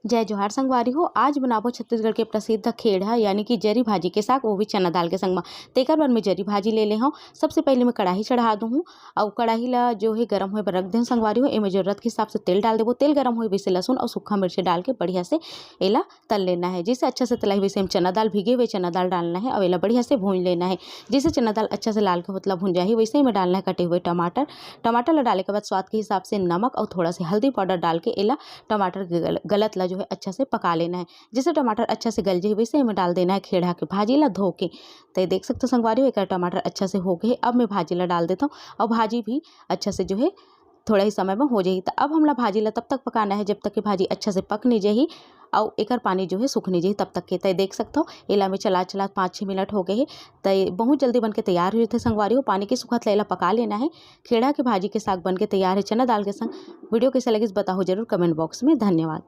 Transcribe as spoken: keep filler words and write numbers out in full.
जय जोहार संगवारी हो, आज बनाबो छत्तीसगढ़ के प्रसिद्ध खेड़हा यानी कि जरी भाजी के साग, वो भी चना दाल के संग म। तेकर बर मैं जरी भाजी ले ले हव। सबसे पहले मैं कढ़ाई चढ़ा दूँ हूँ, अउ कढ़ाई ला जो है गरम होए बर रख देहूँ संगवारी हो। एमे जरूरत के हिसाब से तेल डाल देबो। तेल गरम होए वैसे लहसुन अउ सूखा मिर्ची डाल के बढ़िया से एला तल लेना है। जैसे अच्छा से तलाई वैसे हम चना दाल, भीगे हुए चना दाल डालना है, अउ एला बढ़िया से भून लेना है। जैसे चना दाल अच्छा से लाल के होतला भून जाही, वैसे ही में डालना है कटे हुए टमाटर। टमाटर ला डाले के बाद स्वाद के हिसाब से नमक अउ थोड़ा से हल्दी पाउडर डाल के एला टमाटर के गल-, गलत ला जो है अच्छा से पका लेना है। जैसे टमाटर अच्छा से गल जाही, वैसे एमे डाल देना है खेड़हा के भाजी ला धो के। तो ये देख सकते हो संगवारी हो, एकर टमाटर अच्छा से हो गए। अब मैं भाजी ला डाल देता हूँ अउ भाजी भी अच्छा से जो है थोड़ा ही समय में हो जाही। तो अब हमला भाजी ला तब तक पकाना है जब तक कि भाजी अच्छा से पक नहीं जाही अउ एकर पानी जो है सूख नहीं जाही तब तक के। तो ये देख सकते हो, एला मैं चला चला पाँच छः मिनट हो गए है। तो ये बहुत जल्दी बन के तैयार हो जाथे संगवारी हो। पानी के सुखत ला एला पका लेना है। खेड़हा के भाजी के साग बन के तैयार है चना दाल के संग। वीडियो कैसे लगिस बताओ जरूर कमेंट बॉक्स में। धन्यवाद।